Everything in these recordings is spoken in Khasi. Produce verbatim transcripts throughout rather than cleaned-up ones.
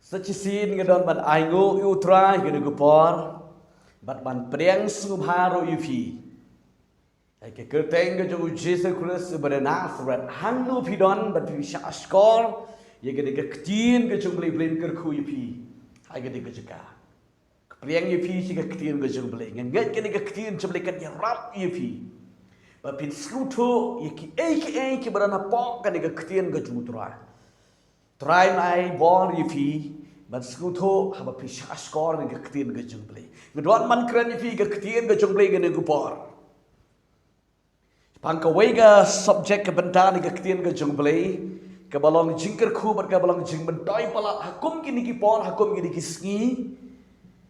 Sa shisien nga don ban ainguh ïa u Trai ha kane ka por bad ban pdiang sngewbha ruh ïa phi. Ha ka kyrteng ka jong u Jisu Khrist uba na Nasareth, hangno phi don bad phi shah shkor, ïa kane ka ktien ka jong u Blei, U Blei un kyrkhu ïa phi ha kane ka jaka. Ka pdiang ïa phi sha ka ktien ka jong u Blei. Nga ngeit kane ka ktien jong u Blei kan ïarap ïa phi ba phin sngewthuh ïa kiei kiei kiba don hapoh kane ka ktien ka jong u Trai. Trai un ai bor ïa phi ban sngewthuh haba phi shah shkor ïa ka ktien ka jong u Blei. Nga don ban kren ïa phi ïa ka ktien ka jong u Blei ha kane ka por. Shaphang kawei ka subject, ka bynta na ka ktien ka jong u Blei, kaba long jingkyrkhu bad kaba long jingmyntoi palat ha kum kine ki por, ha kum kine ki sngi,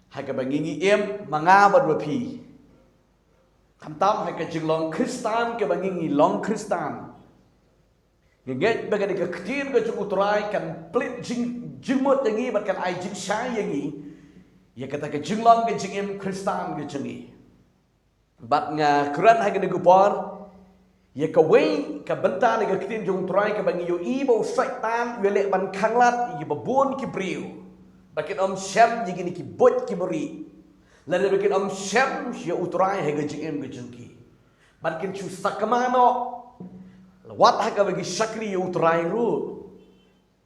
ha kaba ngi ngi im, ma nga bad ma phi. Khamtam ha ka jinglong Khristan kaba ngi ngi long Khristan. Nga ngeit ba kane ka ktien ka jong u Trai kan pynleit jing, jingmut ïa ngi bad kan ai jingshai ïa ngi ïa kata ka jinglong ka jingim Khristan ka jong ngi. Bad nga kren ha kane ka por ïa kawei ka bynta na ka ktien jong u Trai kaba ngi ïohi ba u Soitan u ïaleh ban khanglad ïa kiba bun ki briew ba kin ym shem ïa kine ki buit ki bari, lane ba kin ym shem ïa u Trai ha ka jingim ka jong ki. Bad kin shu sakma noh wat ha kaba ki shakri ïa u Trai ruh.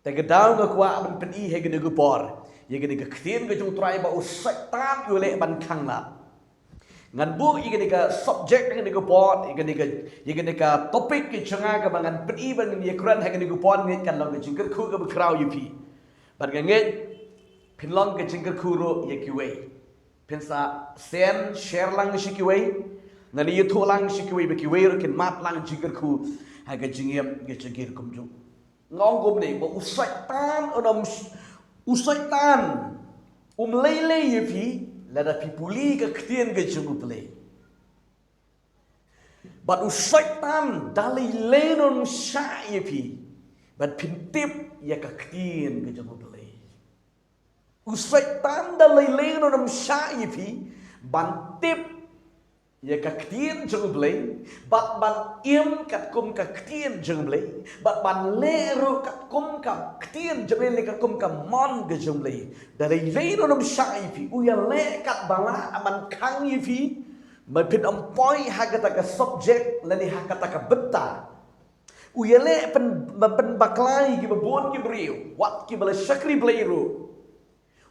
Te ka daw nga kwah ban pyni ha kane ka por ïa kane ka ktien ka jong u Trai ba u Soitan u ïaleh ban khanglad. Ngan buh ïa kane ka subject ha kane ka por, ïa kane ka, ïa kane ka topic ka jong nga kaba ngan pyni ba ngan ïa kren ha kane ka por, ngeit kan long ka jingkyrkhu kaba khraw ïa phi. Bad nga ngeit phin long ka jingkyrkhu ruh ïa kiwei. Phin sa send share lang sha kiwei, ngan ïathuh lang sha kiwei ba kiwei ruh kin mad lang jingkyrkhu ha ka jingim ka jong ki ruh kumjuh. Nga ong kumne ba u Soitan un ym, u Soitan um lei lei ïa phi lada phi pule ka ktien ka jong u Blei. Bad u Soitan da lei lei un ym shah ïa phi ban phin tip ïa ka ktien ka jong u Blei. U Soitan da lei lei un ym shah ïa phi ban tip ïa ka ktien jong u Blei, bad ban im katkum ka ktien jong u Blei, bad ban leh ruh katkum ka ktien jong u Blei, leh katkum ka mon ka jong u Blei. Da lei lei un ym shah ïa phi, u ïaleh katba lah ban khang ïa phi ba phin ym poi ha kata ka subject lane ha kata ka bynta. U ïaleh pyn, pynbakla ïa kiba bun ki briew, wat kiba la shakri Blei ruh.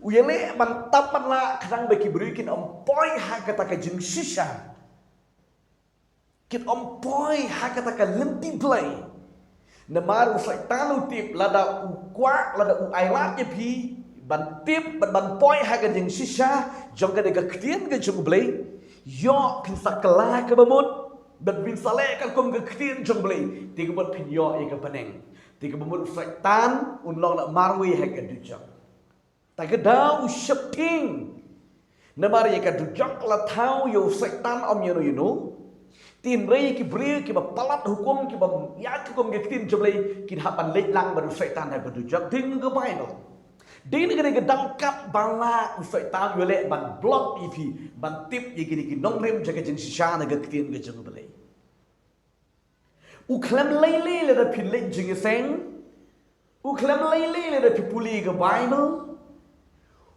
U ïaleh ban tap ban lah khnang ba ki briew kin ym poi ha kata ka jingshisha, kin ym poi ha kata ka lynti Blei. Namar u Soitan u tip lada u kwah, lada u ai lad ïa phi ban tip, ban, ban poi ha ka jingshisha jong kane ka ktien ka jong u Blei, ïoh phin sa kylla kaba mut, bad phin sa leh katkum ka ktien jong u Blei, te ka mut phin ïoh ïa ka bneng. Te kaba mut u Soitan un long na marwei ha ka dujok. Ta ka daw u sheptieng. Namar ïa ka dujok la thaw ïa u Soitan ym ïano ïano. Hynrei ki briew kiba palat hukum, kiba ïaid hukum ka ktien jong u Blei, kin hap ban leit lang bad u Soitan ha ka dujok. Dei na ka Baibl. Dei na kane ka dang katba lah u Soitan u ïaleh ban block ïa phi ban tip ïa kine ki nongrim jong ka jingshisha na ka ktien ka jong u Blei. U khlem lei lei lada phi leit jingïaseng. U khlem lei lei lada phi pule ka Baibl.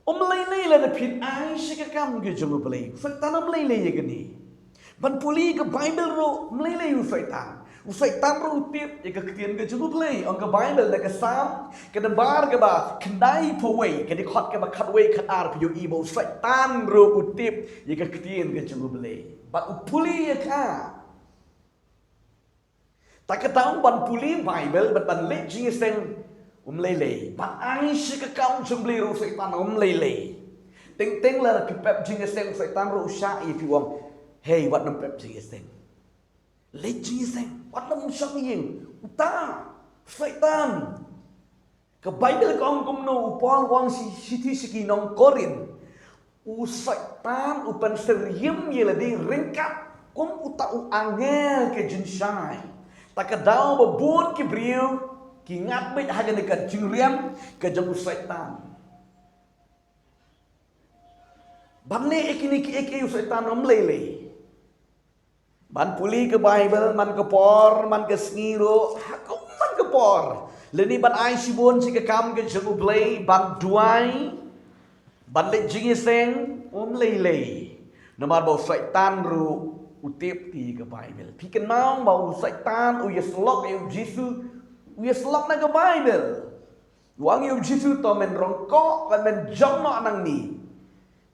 Um lei lei lada phi ai sha ka kam ka jong u Blei. U Soitan um lei lei ïa kane. Ban pule ka Baibl ruh um lei lei u Soitan. U Soitan ruh u tip ïa ka ktien ka jong u Blei. Ong ka Baibl na ka Salm, ka nambar kaba khyndaiphew wei, ka dkhot kaba khatwei khatar, phi ïohi ba u Soitan ruh u tip ïa ka ktien ka jong u Blei. Bad u pule ïa ka. Ta ka daw ban pule Baibl bad ban leit jingïaseng um lei lei. Ban ai sha ka kam jong u Blei ruh u Soitan um lei lei. Teng teng lada phi pep jingïaseng u Soitan ruh u shah ïa phi, u ong, hei, wat nym pep jingïaseng. Leit jingïaseng, wat nym shong ïing. Uta u Soitan. Ka Baibl ka ong kumno? U Paul u ong shi, shithi sha ki nong Korinth. U Soitan u pynsyriem ïa lade ryngkat kum uta u angel ka jingshai. Ta ka daw ba bun ki briew ki ngat beit ha kane ka jingriam ka jong u Soitan. Ban leh ïa kine kiei kiei u Soitan um lei lei. Ban pule ka Baibl man ka por, man ka sngi ruh, ha ka man ka por. Lane ban ai shibun sha ka kam ka jong U Blei, ban duwai, ban leit jingïaseng, um lei lei. Namar ba u Soitan ruh u tip te ïa ka Baibl. Phi kynmaw ba u Soitan u ïasyllok ïa u Jisu, u ïasyllok na ka Baibl. U ong ïa u Jisu, to men rong koh, bad men jong noh nangne.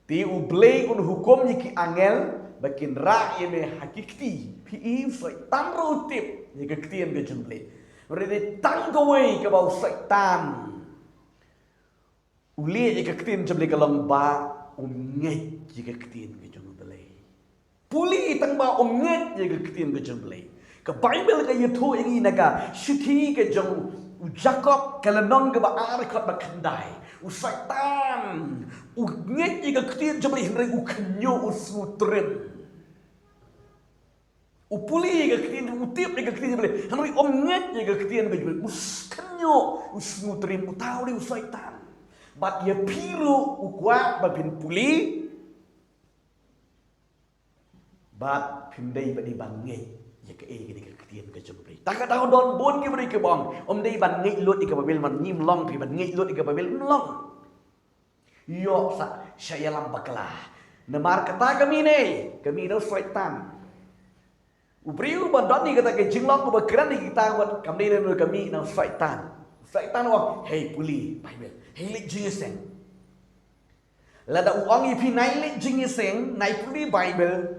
Te U Blei un hukum ïa ki angel ba kin rah ïa me ha ki kti. Phi i, u Soitan ruh u tip ïa ka ktien ka jong U Blei. Hynrei dei tang kawei kaba u Soitan u leh ïa ka ktien jong U Blei ka long ba um ngeit ïa ka ktien ka jong U Blei. Pule tang ba um ngeit ïa ka ktien ka jong U Blei. Ka Baibl ka ïathuh ïa ngi na ka shithi ka jong u Jakob, ka lynnong kaba ar, dkhot ba khyndai. U Soitan u ngeit ïa ka ktien jong U Blei, hynrei u khynñiuh, u sngewtriem. U pule ïa ka ktien, u tip ïa ka ktien jong U Blei, hynrei um ngeit ïa ka ktien ka jong U Blei, u khynñiuh, u sngewtriem. Uta u dei u Soitan. Bad ïa phi ruh u kwah ba phin pule, bad phim dei ba dei ban ngeit ïa kaei kane ka ktien ka jong U Blei. Ta ka daw don bun ki briew kiba ong, ym dei ban ngeit lut ïa ka Baibl, ban ngim long, phi ban ngeit lut ïa ka Baibl, ym long. Ïoh sa, sa ïalam bakla. Namar kata ka mih na, ka mih na u Soitan. U briew ba don ïa kata ka jinglong kaba kren ïa kita, wat kam dei na u, ka mih na u Soitan. U Soitan u ong, hei pule Baibl, hei leit jingïaseng. Lada u ong ïa phi nai leit jingïaseng, nai pule Baibl,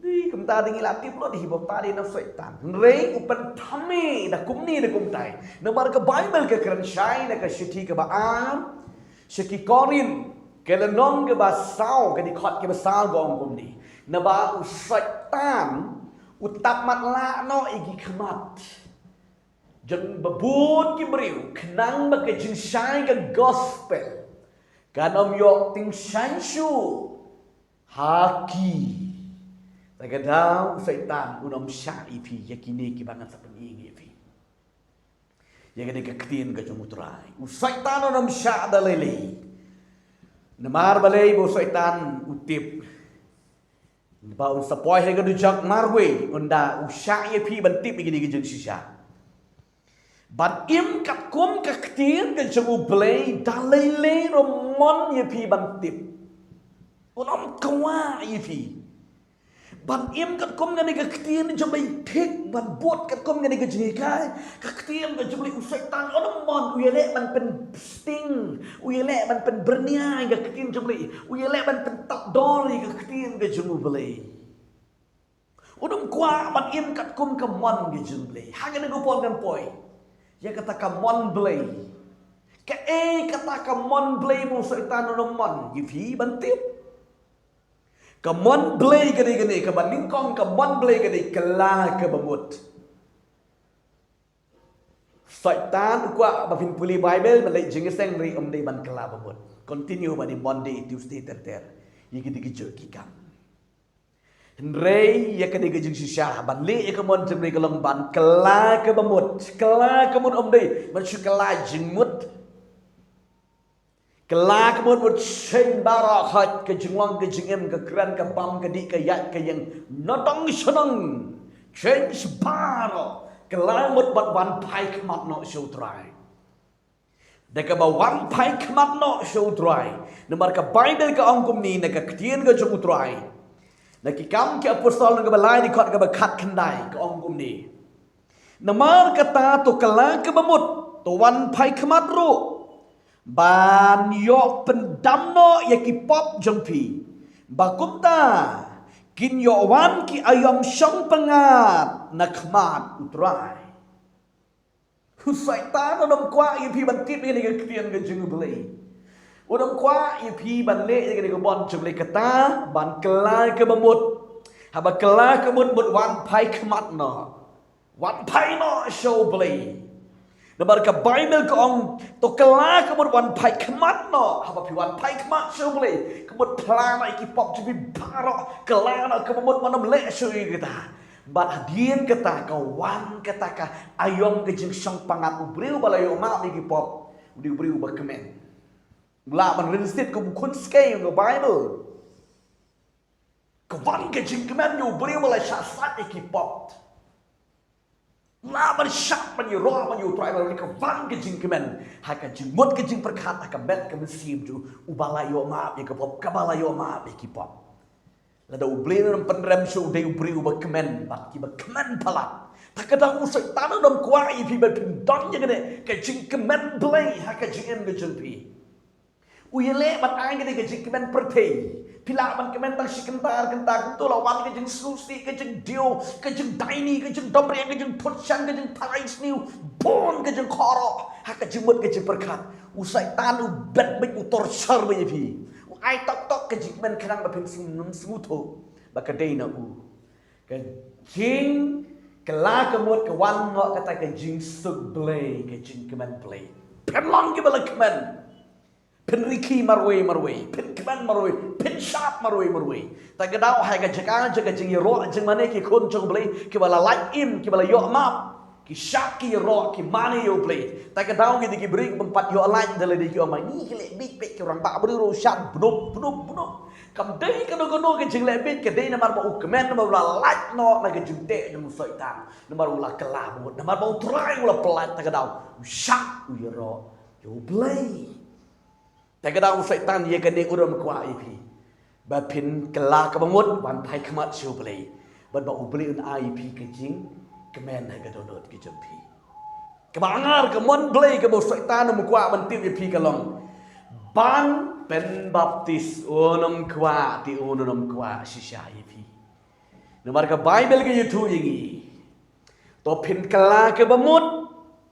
dei kumta dei ngi la tip lut hi ba uta dei na u Soitan. Hynrei u pynthame da kumne da kumtai. Namar ka Baibl ka kren shai na ka shithi kaba ar sha ki Korinth, ka lynnong kaba saw, ka dkhot kaba saw ka ong kumne. Naba u Soitan u tap matlah noh ïa ki khmat jong ba bun ki briew khnang ba ka jingshai ka gospel kan ym ïoh tyngshaiñ shuh ha ki. Ta ka daw u Soitan un ym shah ïa phi ïa kine kiba ngan sa pyni ïa phi. Ïa kane ka ktien ka jong U Trai, u Soitan un ym shah da lei lei. Namar balei? Ba u Soitan u tip ba un sa poi ha ka dujok marwei, un da u shah ïa phi ban tip ïa kine ki jingshisha. Ban im katkum ka ktien ka jong U Blei da lei lei ruh ym mon ïa phi ban tip. Un ym kwah ïa phi ban im katkum kane ka ktien jong U Blei thik, ban bud katkum kane ka jinghikai ka ktien ka jong U Blei. U Soitan un ym mon, u ïaleh ban pynsting, u ïaleh ban pynbyrngia ïa ka ktien jong U Blei, u ïaleh ban pyntap dor ïa ka ktien ka jong U Blei. Un ym kwah ban im katkum ka mon ka jong U Blei. Ha kane ka por ngan poi ïa kata ka mon Blei. Kaei kata ka mon Blei ba u Soitan un ym mon ïa phi ban tip? Ka mon Blei ka dei kane, kaba nyngkong, ka mon Blei ka dei kylla kaba mut. Soitan u kwah ba phin pule Baibl, ban leit jingïaseng, hynrei ym dei ban kylla ba mut. Continue ba dei Monday, Tuesday ter ter. Ïa kine kijuh ki kam. Hynrei ïa kane ka jingshisha ban leh ïa ka mon jong U Blei ka long ban kylla kaba mut. Kylla kaba mut ym dei ban shu kylla jingmut. Kylla kaba mut, mut sheiñ baroh, hooid, ka jinglong ka jingim, ka kren ka bam, ka dih ka ïaid ka ïeng, nadong shnong, sheiñ baroh. Kylla mut bad wan phai khmat noh sha U Trai. Da kaba wan phai khmat noh sha U Trai. Namar ka Baibl ka ong kumne na ka ktien ka jong U Trai. Na Ki Kam ki Apostol lynnong kaba lai, dkhot kaba khatkhyndai, ka ong kumne. Namar kata to kylla kaba mut, to wan phai khmat ruh, ban ïoh pyndam noh ïa ki pop jong phi. Ba kumta kin ïoh wan ki aïom shong pyngngad na khmat U Trai. U Soitan un ym kwah ïa phi ban tip ïa kane ka ktien ka jong U Blei. Un ym kwah ïa phi ban leh ïa kane ka mon jong U Blei, kata ban kylla kaba mut. Haba kylla kaba mut, mut wan phai khmat noh. Wan phai noh sha U Blei. Namar ka Baibl ka ong, to kylla kaba mut, wan phai khmat noh. Haba phi wan phai khmat sha U Blei, ka mut phla noh ïa ki pop jong phi baroh, kylla noh kaba mut, wat nym leh shuh ïa kata. Bad hadien kata ka wan kata ka aïom ka jingshong pyngngad. U briew ba la ïoh map ïa ki pop u dei u briew ba kmen. U lah ban rynsied kum u khun skei jong ka Baibl. Ka wan ka jingkmen ïa u briew ba la shah sait ïa ki pop. Lah ban shah ban ïaroh ban ïa U Trai, ban ïa ka van ka jingkmen ha ka jingmut ka jingpyrkhat, ha ka met ka mynsiem jong u, uba la ïoh map ïa ka pop, kaba la ïoh map ïa ki pop. Lada U Blei un ym pynrem shuh, u dei u briew uba kmen bad kiba kmen palat. Ta ka daw u Soitan un ym kwah ïa phi ban pyndon ïa kane ka jingkmen Blei ha ka jingim ka jong phi. U ïaleh ban ai kane ka jingkmen pyrthei. Phi lah ban kmen tang shi kynta ar kynta, kumto la wan ka jingsngewsih, ka jingdiaw, ka jingdaini, ka jingdom riang, ka jingputshang, ka jingpalai sniew, bun ka jingkoroh ha ka jingmut ka jingpyrkhat. U Soitan u bet beit, u torture beit ïa phi. U ai tok tok ka jingkmen khnang ba phin sngewthuh ba ka dei na u. Ka jingkylla ka mut ka wan noh kata ka jingsuk Blei, ka jingkmen Blei. Phin long kiba la kmen. Phin rkhie marwei marwei, phin kmen marwei, phin shad marwei marwei. Ta ka daw ha ka jaka jaka jingïaroh jingmane, ki khun jong U Blei kiba la lait im, kiba la ïoh map, ki shad, ki ïaroh, ki mane ïa U Blei. Ta ka daw ki dei ki briew bym pat ïoh lait, da lade ki ong ma ngi ki leh bieit bieit, ki rangbah briew ruh shad bnop bnop bnop. Kam dei kano kano ka jingleh bieit, ka dei namar ba u kmen, namar ba u la lait noh na ka jingteh jong u Soitan, namar u la kylla ba mut, namar ba U Trai u la pyllait. Ta ka daw u shad, u ïaroh ïa U Blei. Ta ka daw u Soitan ïa kane u ym kwah ïa phi ba phin kylla kaba mut ban phai khmat sha U Blei, bad ba U Blei un ai ïa phi ka jingkmen ha ka dohnud ka jong phi. Kaba ar ka mon Blei kaba u Soitan um kwah ban tip ïa phi ka long ban pynbaptis. Un ym kwah, te un ym kwah shisha ïa phi. Namar ka Baibl ka ïathuh ïa ngi, to phin kylla kaba mut,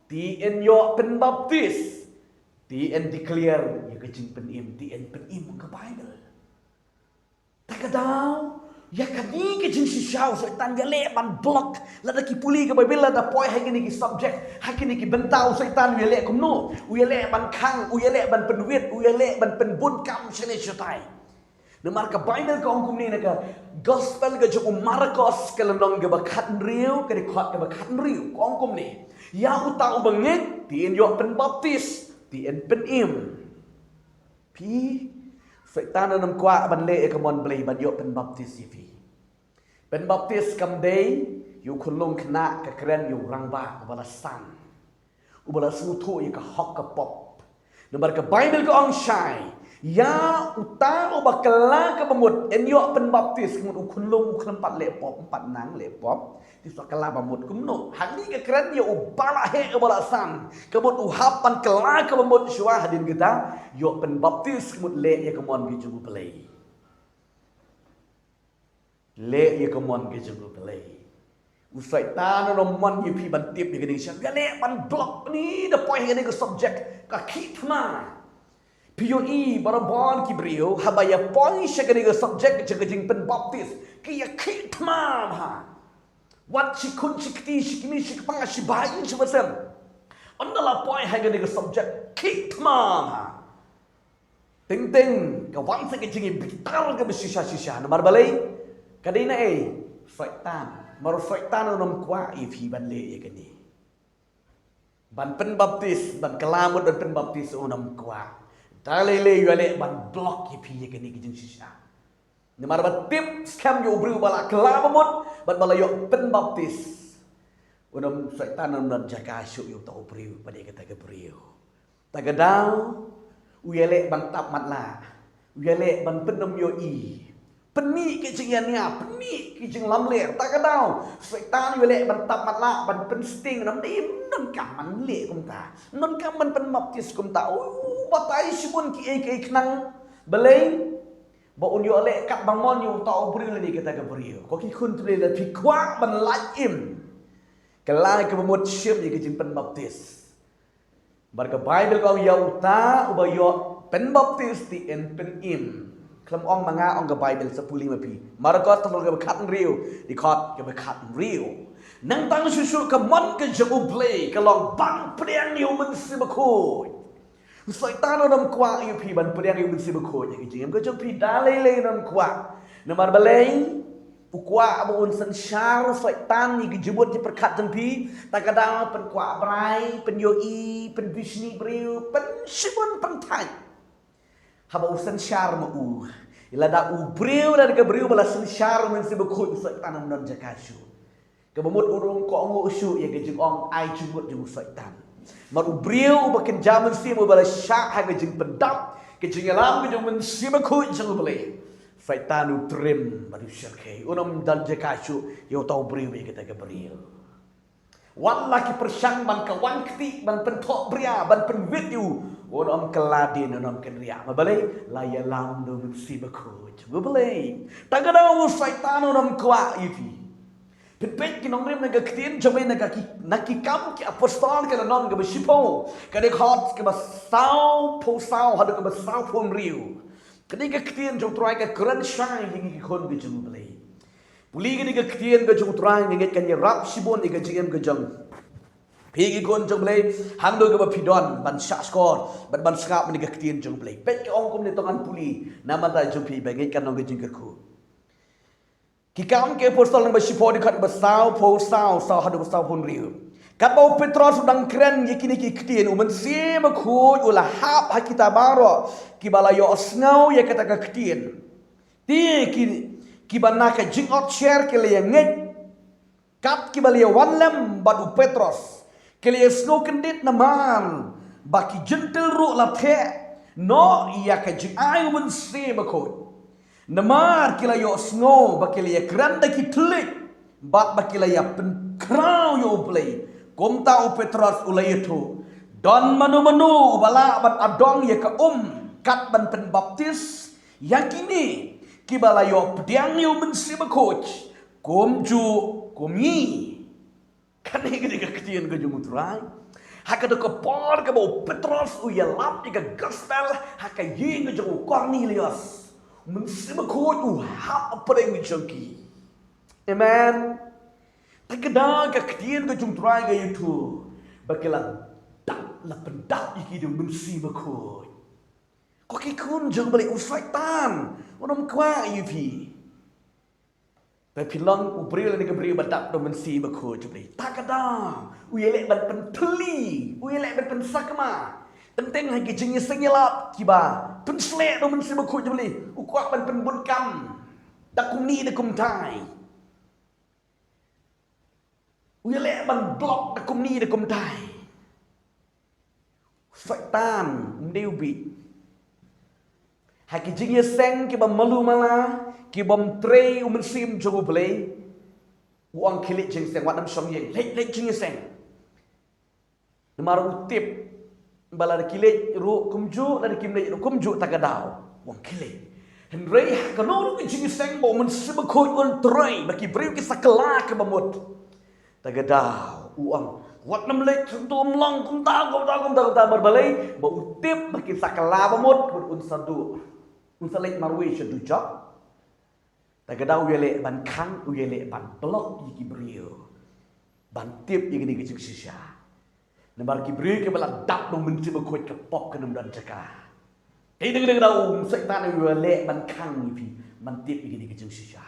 te yn ïoh pynbaptis, te yn declare ïa ka jingpynim, te yn pynim, ka Baibl. Ta ka daw ïa kane ka jingshisha u Soitan u ïaleh ban block. Lada ki pule ka Baibl, lada poi ha kine ki subject, ha kine ki bynta, u Soitan u ïaleh kumno? U ïaleh ban khang, u ïaleh ban pynwit, u ïaleh ban pynbun kam shane shatai. Namar ka Baibl ka ong kumne, na ka Gospel ka jong u Markos, ka lynnong kaba khathynriew, ka dkhot kaba khathynriew, ka ong kumne: Ïa uta uba ngeit, te yn ïoh pynbaptis, te yn pynim. Phi, Soitan un ym kwah ban leh ïa ka mon Blei ban ïoh pynbaptis ïa phi. Pynbaptis kam dei ïa u khunlung khynnah, ka kren ïa u rangbah uba la san, uba la sngewthuh ïa ka hok ka pop. Namar ka Baibl ka ong shai, ïa uta uba kylla kaba mut yn ïoh pynbaptis. Ka mut u khunlung u khlem pat leh pop, ym pat nang leh pop, te sa kylla ba mut kumno? Hangne ka kren ïa uba la heh, uba la san. Ka mut u hap ban kylla kaba mut shuwa, hadien kata ïoh pynbaptis, ka mut leh ïa ka mon ka jong U Blei. Leh ïa ka mon ka jong U Blei. U Soitan un ym mon ïa phi ban tip ïa kane ka sha, ïaleh ban block. Ni da poi ha kane ka subject, ka khih thma. Phi ïohi barabor ki briew, haba ïa poi sha kane ka subject, sha ka jingpynbaptis, ki ïa khih thma bha. Wat shi khun shi kti, shi kmie shi kpa, shi bhai shi basem, ynda la poi ha kane ka subject, khih thma bha. Teng teng ka wan sa ka jingbitar kaba shisha shisha. Namar balei? Ka dei na ei? Soitan. Namar u Soitan un ym kwah ïa phi ban leh ïa kane. Ban pynbaptis, ban kylla mut ban pynbaptis, un ym kwah. Da lei lei u ïaleh ban block ïa phi ïa kane ka jingshisha. Namar ba tip skhem ïa u briew ba la kylla ba mut bad ba la ïoh pynbaptis, un ym, Soitan un ym don jaka shuh ïa uta u briew, pat ïa kata ka briew. Ta ka daw u ïaleh ban tap matlah, u ïaleh ban pynnym ïohi, pynmih ki jingïania, pynmih ki jinglamler. Ta ka daw Soitan u ïaleh ban tap matlah, ban pynsting. Ym dei, ym donkam ban leh kumta, ym donkam ban pynbaptis kumta. U batai shibun kiei kiei khnang. Balei? Ba un ïoh leh katba mon ïa uta u briew lane kata ka briew. Ko ki khun, te lada phi kwah ban lait im, kylla kaba mut shim ïa ka jingpynbaptis. Namar ka Baibl ka ong, ïa uta uba ïoh pynbaptis te yn pynim. Khlem ong ma nga, ong ka Baibl, sa pule ma phi. Markos lynnong kaba khathynriew, dkhot kaba khathynriew. Nangta shuh shuh ka mon ka jong U Blei ka long ban pdiang ïa U Mynsiem Bakhuid. U Soitan un ym kwah ïa phi ban pdiang ïa U Mynsiem Bakhuid ha ka jingim ka jong phi, da lei lei un ym kwah. Namar balei? U kwah ba un synshar u Soitan ïa ki jingmut jingpyrkhat jong phi. Ta ka daw pynkwah brai, pynïohi, pynbishni briew, pynshibun pynthait. Haba u synshar ma u, lada u briew, lada ka briew ba la synshar U Mynsiem Bakhuid, u Soitan um don jaka shuh. Kaba mut u rung kohnguh shuh ïa ka jingong ai jingmut jong u Soitan. Namar u briew uba kynja mynsiem uba la shah ha ka jingpyndap ka jingïalam ka jong u Mynsiem Bakhuid jong u Blei. Soitan u trim bad u shyrkhei. Un ym don jaka shuh ïa uta u briew ïa kata ka briew. Wat la ki pyrshang ban kawang kti, ban pynthohbria, ban pynwit ïa u, un ym kylla dien, un ym kynriah. Namar balei? La ïalam da u Mynsiem Bakhuid jong u Blei. Tang ka daw u Soitan un ym kwah ïa phi. Phin peit ki nongrim na ka ktien jong u Blei na ka ki, na Ki Kam ki Apostol ka lynnong kaba shiphew, ka dkhot kaba sawphew saw haduh kaba sawphew hynriew. Kane ka ktien jong u Trai ka kren shai ïa ngi ki khun ka jong u Blei. Pule kane ka ktien ka jong u Trai, nga ngeit kan ïarap shibun ïa ka jingim ka jong phi ki khun jong u Blei, hangno kaba phi don ban shahshkor bad ban sngap ïa ka ktien jong u Blei. Peit ka ong kumne, to ngan pule na bynta jong phi ba ngeit kan long ka jingkyrkhu. Ki Kam ki Apostol lynnong ba shiphew, dkhot ba sawphew saw, saw haduh ba sawphew hynriew. Katba u Petros u dang kren ïa kine ki ktien, u Mynsiem Bakhuid u la hap ha kita baroh kiba la ïohsngew ïa kata ka ktien. Te ki, kiba na ka jingot sher ki la ïa ngeit, kat kiba la ïa wan lem bad u Petros, ki la ïa sngew kyndit namar ba ki Jentil ruh la theh noh ïa ka jingai u Mynsiem Bakhuid. Namar ki la ïohsngew ba ki la ïa kren da ki thylliej bad ba ki la ïa pynkhraw ïa u Blei. Kumta u Petros u la ïathuh, don mano mano uba lah ban adong ïa ka um kat ban pynbaptis ïa kine kiba la ïoh pdiang ïa u Mynsiem Bakhuid kumjuh kum ngi? Kane ka dei ka ktien ka jong u Trai. Ha kata ka por kaba u Petros u ïalap ïa ka gospel ha ka ïing ka jong u Kornelius, u Mynsiem Bakhuid u hap hapdeng jong ki. Amen. Te ka da ka ktien ka jong u Trai ka ïathuh ba ki la dap, la pyndap ïa ki da u Mynsiem Bakhuid. Ko ki khun jong u Blei, u Soitan un ym kwah ïa phi. Ba phi long u briew lane ka briew ba dap da u Mynsiem Bakhuid jong u Blei. Ta ka daw u ïaleh ban pynthylli, u ïaleh ban pynsakma. Teng teng ha ki jingïaseng ïalap kiba pynsleh da u Mynsiem Bakhuid jong u Blei, u kwah ban pynbun kam da kumne da kumtai. U ïaleh ban block da kumne da kumtai. Soitan um dei u bieit. Ha ki jingïaseng kiba malu mala, ki bym trei u Mynsiem jong u Blei, u ong khie leit jingïaseng, wat nym shong ïing, leit, leit jingïaseng. Namar u tip ba lada ki leit ruh kumjuh, lada kim leit ruh kumjuh, ta ka daw u ong khie leit. Hynrei ha kano ruh ka jingïaseng ba u Mynsiem Bakhuid un trei, ba ki briew ki sa kylla kaba mut, ta ka daw u ong, wat nym leit, to ym long kumta, kumta, kumta, kumta. Namar balei? Ba u tip ba kin sa kylla ba mut, ba un sa duh, un sa leit marwei sha dujok. Ta ka daw u ïaleh ban khang, u ïaleh ban block ïa ki briew ban tip ïa kane ka jingshisha. Namar ki briew kiba la dap da u Mynsiem Bakhuid ka pop kan ym don jaka. Te dang dang daw u Soitan u ïaleh ban khang ïa phi ban tip ïa kane ka jingshisha.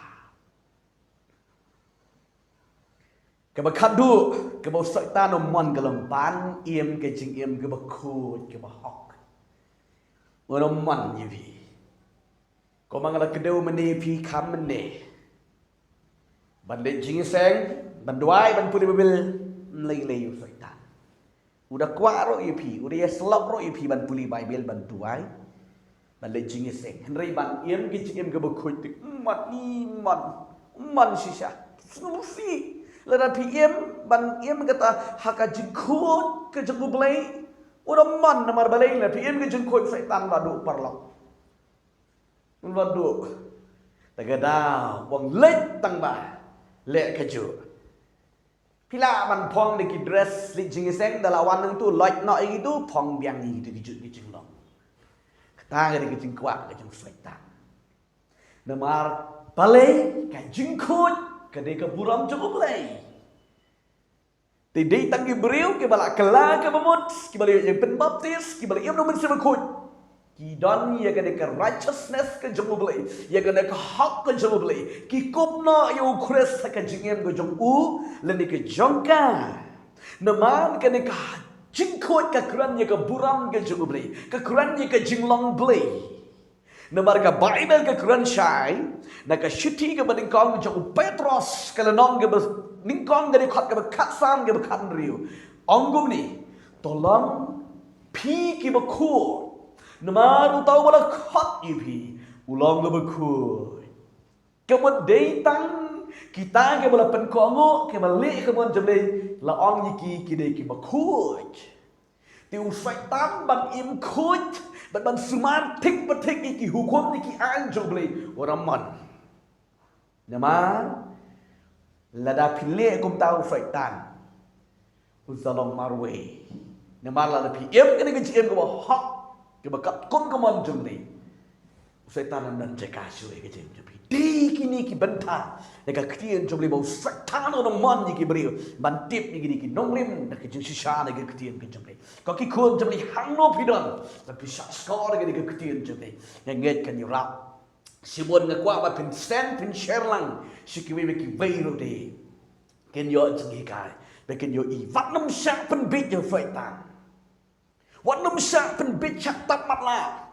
Kaba khadduh kaba u Soitan u mon ka long ban im ka jingim kaba khuid kaba hok. Un ym mon ïa phi. Kumba nga la kdew mynne, phi kham mynne ban leit jingïaseng, ban duwai, ban pule Baibl, ym lei lei u Soitan. U da kwah ruh ïa phi, u da ïasyllok ruh ïa phi ban pule Baibl, ban duwai, ban leit jingïaseng. Hynrei ban im ka jingim kaba khuid te, ym mon, ym mon, ym mon shisha. Sngewsih lada phi im, ban im kata ha ka jingkhuid ka jong u Blei. U da mon namar balei? Lada phi im ka jingkhuid, Soitan ba duh paralok. Ba duh. Ta ka daw u ong leit tang ba leh kajuh. Phi lah ban phong da ki dress leit jingïaseng, da la wan nangtu loit noh ïa kitu, phong biang ïa kitu ki jut ki jinglong. Kata ka dei ka jingkwah ka jong u Soitan. Namar balei? Ka jingkhuid ka dei ka burom jong u Blei. Te dei tang ki briew kiba la kylla kaba mut, kiba la ïoh ïa ka pynbaptis, kiba la im da u Mynsiem Bakhuid, ki don ïa kane ka righteousness ka jong u Blei, ïa kane ka hok ka jong u Blei. Ki kup noh ïa u Khrist ha ka jingim ka jong u lane ka jong ka. Namar kane ka jingkhuid ka kren ïa ka burom ka jong u Blei, ka kren ïa ka jinglong Blei. Namar ka Baibl ka kren shai na ka shithi kaba nyngkong jong u Petros, ka lynnong kaba nyngkong, ka dkhot kaba khatsan, kaba khathynriew. Ong kumne: To long phi kiba khuid, namar uta uba la khot ïa phi u long uba khuid. Ka mut dei tang kita kiba la pynkohnguh, kiba leh ka mon jong U Blei, la ong ïa ki, ki dei kiba khuid. Te u Soitan ban im khuid, ban, ban sumar thik ba thik ïa ki hukum, ïa ki aiñ jong U Blei, u ym mon. Namar lada phi leh kumta, u Soitan u sa long marwei. Namar lada phi im kane ka jingim kaba hok, kaba katkum ka mon jong U Blei, u Soitan un don jaka shuh ha ka jingim jong phi. Dei kine ki bynta na ka ktien jong U Blei ba u Soitan u ym mon ïa ki briew ban tip ïa kine ki nongrim na ka jingshisha na ka ktien ka jong U Blei. Ko ki khun jong U Blei, hangno phi don, lada phi shahshkor ïa kane ka ktien jong U Blei, nga ngeit kan ïarap. Shibun nga kwah ba phin send, phin share lang sha kiwei ba kiwei ruh de, kin ïoh jinghikai, ba kin ïohi. Wat nym shah pynbit ïa u Soitan. Wat nym shah pynbit, shah tap matlah.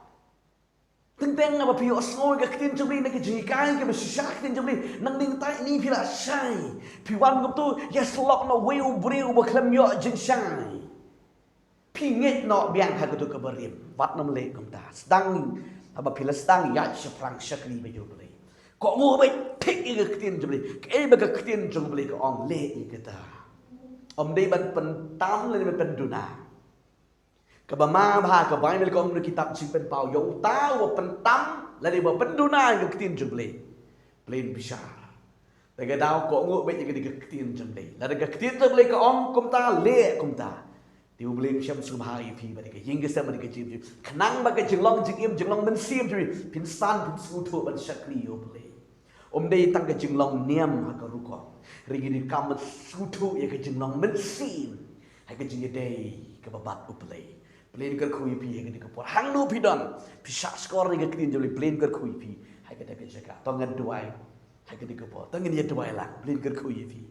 Teng teng ba phi ïohsngew ïa ka ktien jong U Blei, na ka jinghikai kaba shisha ka ktien jong U Blei, nangne ngtai ni phi la shai. Phi wan kumto, ïasyllok noh wei u briew uba khlem ïoh jingshai. Phi ngeit noh biang ha kato kaba rim. Wat nym leh kumta. Sdang, haba phi la sdang, ïaid shaphrang shakri bad U Blei. Kohnguh beit thik ïa ka ktien jong U Blei. Kaei ba ka ktien jong U Blei ka ong, leh ïa kata. Ym dei ban pyntam lane ban pynduna. Kaba ma bha ka Baibl ka ong na ka kitab Jingpynpaw, ïa uta uba pyntam lane uba pynduna ïa ka ktien jong U Blei, U Blei un bishar. Te ka daw, kohnguh beit ïa ka, ïa ka ktien jong U Blei. Lada ka ktien jong U Blei ka ong kumta, leh kumta, te U Blei un shem sngewbha ïa phi bad ïa ka ïing ka sem bad ïa ka jingim jong phi. Khnang ba ka jinglong jingim, jinglong mynsiem jong phi, phin san, phin sngewthuh ban shakri ïa U Blei. Ym dei tang ka jinglong niam ha ka rukom, hynrei ngi donkam ban sngewthuh ïa ka jinglong mynsiem ha ka jingïadei kaba bad U Blei. U Blei un kyrkhu ïa phi ha kane ka por. Hangno phi don, phi shahshkor ïa ka ktien jong U Blei, U Blei un kyrkhu ïa phi ha kane ka jaka. To ngin duwai ha kane ka por. To ngin ïa duwai lang. U Blei un kyrkhu ïa phi.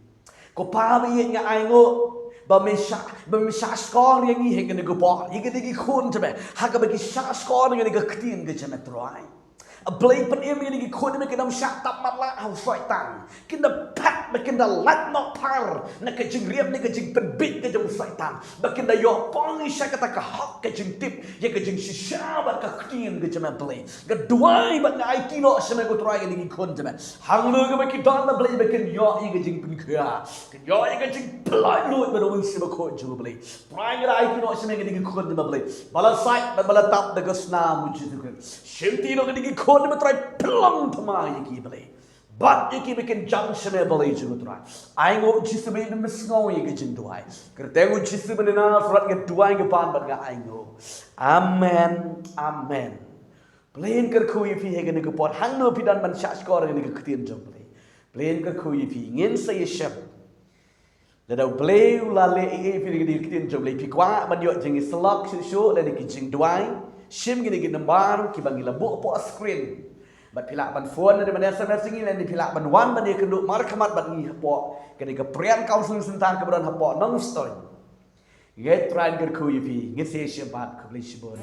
Ko Pa ba ïeit, nga ainguh ba me shah, ba me shahshkor ïa ngi ha kane ka por, ïa kine ki khun jong me, ha kaba ki shahshkor ïa kane ka ktien ka jong me, Trai. A Blei, pynim ïa kine ki khun jong me, kin ym shah tap matlah ha u Soitan. Kin da phet, ba kin da lait noh phar na ka jingriam, na ka jingpynbit ka jong u Soitan. Ba kin da ïoh poi sha kata ka hok, ka jingtip ïa ka jingshisha bad ka ktien ka jong me, Blei. Nga duwai bad nga aiti noh sha me, ko Trai, ïa kine ki khun jong me. Hangno kaba ki don, A Blei, ba kin ïoh ïa ka jingpynkhia, kin ïoh ïa ka jingpynlait luid bad U Mynsiem Bakhuid jong U Blei. Trai, nga aiti noh sha me ïa kine ki khun jong me, Blei, ba la sait bad ba la tap da ka snam U Jisu Khrist. Shimti noh ïa kine ki khun jong me, Trai, pynlong thymmai ïa ki, Blei. Bat ïa ki ba kin jan sha me, Blei jong nga, Trai. Ainguh Jisu ba ïeit, ba me sngew ïa ka jingduwai. Kyrteng U Jisu ba na Nasareth nga duwai, nga pan bad nga ainguh. Amen. Amen. Blei un kyrkhu ïa phi ha kane ka por. Hangno phi don, ban shahshkor ïa kane ka ktien jong U Blei, Blei un kyrkhu ïa phi. Ngin sa ïashem. Lada U Blei u la leh ei ei ïa phi na ka ktien jong U Blei, phi kwah ban ïoh jingïasyllok shuh shuh lane ki jingduwai, shim kine ki nambar kiba ngi la buh hapoh screen. Bad phi lah ban phone lane ban S M S ïa ngi, lane phi lah ban wan ban ïakynduh markhmat bad ngi hapoh kane ka Prayer Counseling Center kaba don hapoh Nongstoiñ. Ngeit Trai un kyrkhu ïa phi. Ngin sa ïashem pat. Khublei shibun.